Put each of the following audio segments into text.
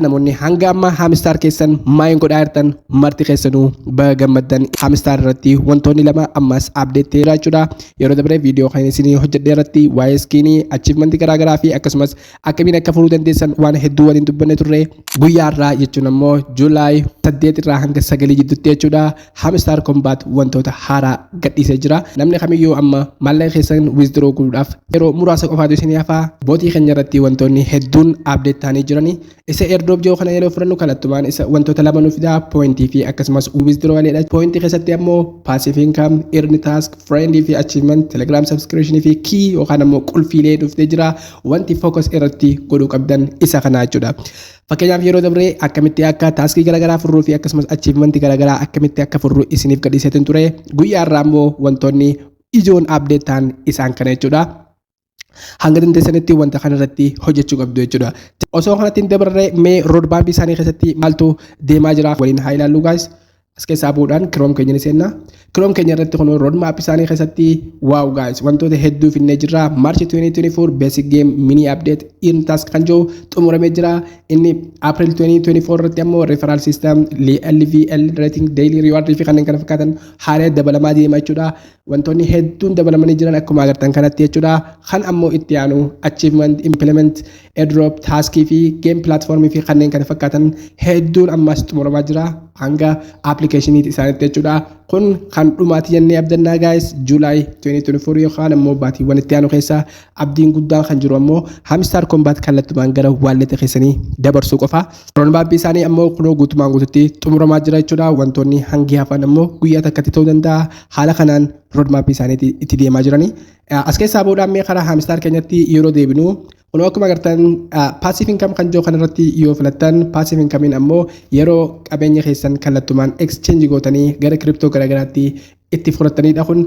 Namoonni hanga amma Hamster keessan mine godhaa jirtan marti keessanuu baga gammaddan. Hamster irratti wantoonni lama ammas update ta'eera jechuudha. Yeroo dabre viidiyoo kan isinii hojjedhe irratti waa'ee skinii, achievementii garaagaraa fi akkasumas akkamiin akka furuu dandeessan waan hedduu waliin dubbanne turre. Guyyaa irraa jechuun ammoo July 8 irraa hanga 9 jidduutti jechuudha. Hamster Kombat wantoota haaraa gadhiisee jira. Namni kamiyyuu amma maallaqa keessan withdraw godhuudhaaf yeroo muraasa qofaatu isinii hafaa. Botii keenya irratti wantoonni hedduun update ta'anii jirani. Isa airdrop jiru kana yeroo fudhannu kallattumaan isa wantoota lama nu fidaa, pointii fi akkasumas withdrawalidha. Pointii keessatti ammoo passive income, earn task, friend fi achievement, Telegram subscription fi key yookaan ammoo qulfiilee dhuftee jira. Wanti focus irratti godhuu qabdan isa kana jechuudha. Fakkeenyaaf, yeroo dabree akkamitti akka taskii garaagaraa furruu fi akkasumas achievementii garaagaraa akkamitti akka furruu isiniif gadhiiseetin ture. Guyyaa irraa ammoo wantoonni ijoon update ta'an isaan kana jechuudha. Hanga dandeessanitti wanta kana irratti hojjechuu qabdu jechuudha. Osoo kanatti hin dabarre, mee roadmapii isaanii keessatti maaltu deemaa jira waliin haa ilaallu, guys. As keessaa bu'uudhaan Chrome keenya ni seenna. Chrome keenya irratti kun roadmap isaanii keessatti, wow guys, wantoota hedduu finnee jirra. March 2024 basic game mini update in task kan jiru xumuramee jira. Inni April 2024 irratti ammoo referral system, LVL rating, daily reward fi kanneen kana fakkaatan haaraa dabalamaa deema jechuudha. Wantoonni hedduun dabalamanii jiran akkuma agartan kanatti jechuudha. Kan ammoo itti aanu achievement, implement, airdrop, taskii fi game platformii fi kanneen kana fakkaatan hedduun ammas xumuramaa jira hanga applicationii isaaniitti jechuudha. Kun kan dhumaati jennee abdannaa, guys. July 2024 yookaan ammoo baatiiwwan itti aanu keessa abdiin guddaan kan jiru ammoo Hamster Kombat kallattumaan gara walleta keessanii dabarsuu qofa. Roadmapii isaanii ammoo kunoo guutumaan guututti xumuramaa jira jechuudha. Wantoonni hangi hafan ammoo guyyaa takkatti ta'uu danda'a. Haala kanaan roadmapii isaanii itti deemaa jirani. As keessaa boodaan mee karaa Hamster keenyatti yeroo deebinu, kunoo akkuma agartan passive income kan jiru kanarratti yoo filattan, passive incomeiin ammoo yeroo qabeenya keessan kallattumaan exchange gootanii gara crypto garaagaraatti itti fudhatanidha, kun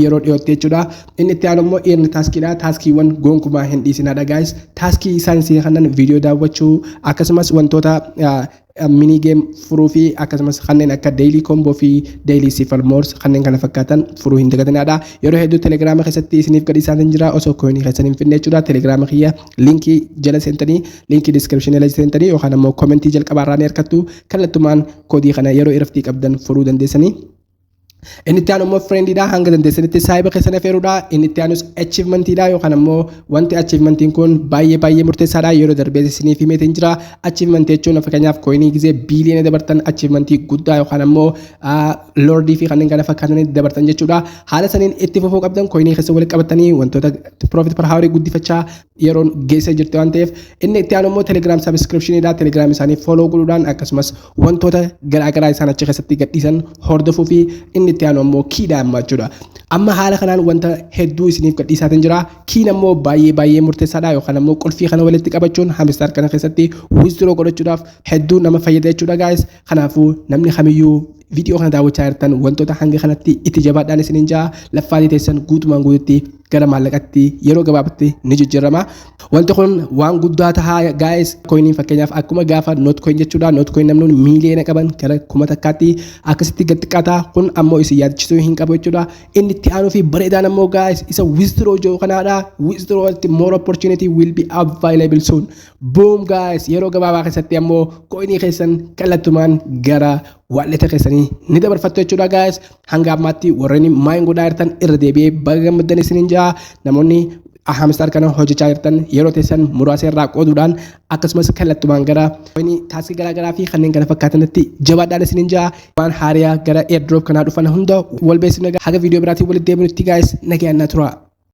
yeroo dhiyootti jechuudha. Inni itti aanu immoo earn taskiidha. Taskiiwwan gonkumaa hin dhiisinaadha, guys. Taskii isaan isin kannan viidiyoo daawwachuu, akkasumas wantoota mini game furuu fi akkasumas kanneen akka daily combo fi daily cipher morse kanneen kana fakkaatan furuu hin dagatinadha. Yeroo hedduu Telegrama keessatti isiniif gadi isaatiin jira osoo coinii keessan hin finne jechuudha. Telegrama kiyya linkii jala seentanii, linkii descriptionii jala seentanii yookaan ammoo commentii jalqabaarraa ni argattu. Kallattumaan koodii kana yeroo irratti qabdan furuu dandeessanii. Inni itti aanu immoo friendiidha. Hanga dandeessanitti saayiba keessan affeeruudha. Inni itti aanus achievementiidha yookaan ammoo wanti achievementiin kun baay'ee baay'ee murteessaadha. Yeroo darbee isiniif himeetiin jira. Achievementii jechuun fakkeenyaaf coinii gizee biiliyoona dabartan achievementii guddaa yookaan ammoo lordii fi kanneen kana fakkaatanii dabartan jechuudha. Haala saniin itti fufuu qabdan, coinii keessa walitti qabatanii wantoota profit per hour guddifachaa yeroon geessa jirti waan ta'eef. Inni itti aanu immoo Telegram subscriptioniidha. Telegram isaanii follow godhuudhaan akkasumas wantoota garaagaraa isaan achi keessatti gadhiisan hordofuu fi inni itti aanu ammoo keydha amma jechuudha. Amma haala kanaan wanta hedduu isiniif gadhiisaatiin jira. Keyn ammoo baay'ee baay'ee murteessaadha yookaan ammoo qulfii kana walitti qabachuun Hamster kana keessatti withdraw godhachuudhaaf hedduu nama fayyada jechuudha, guys. Kanaafuu namni kamiyyuu viidiyoo kana daawwachaa jirtan wantoota hanga kanatti itti jabaadhaan isiniin jaa, laffaatii teessan guutumaan guututti gara maallaqatti yeroo gabaabatti ni jijjiirama. Wanti kun waan guddaa tahaa, guys. Coiniin fakkeenyaaf akkuma gaafa Notcoin jechuudha. Notcoin namni miiliyoona qaban gara 1000tti akkasitti gad xiqqaata. Kun ammoo isin yaadachisuu hin qabu jechuudha. Inni itti aanuu fi bareedaan ammoo, guys, isa withdraw jiru kanaadha. Withdraw more opportunity will be available soon. Boom, guys, yeroo gabaabaa keessatti ammoo coinii keessan kallattumaan gara walleta keessanii ni dabarfattu jechuudha, guys. Hanga ammaatti warreen mine godhaa jirtan irra deebi'ee baga gammaddan isiniin jaa. Namoonni Hamster kana hojjechaa jirtan yeroo teessan muraasa irraa qooduudhaan akkasumas kallattumaan gara taskii garaagaraa fi kanneen kana fakkaatanitti jabaadhaan isiniin jaa. Waan haariyaa gara airdrop kanaa dhufan hunda wal beeksifne. Haga viidiyoo biraatiin walitti deebinutti, guys, nagayaan na tura.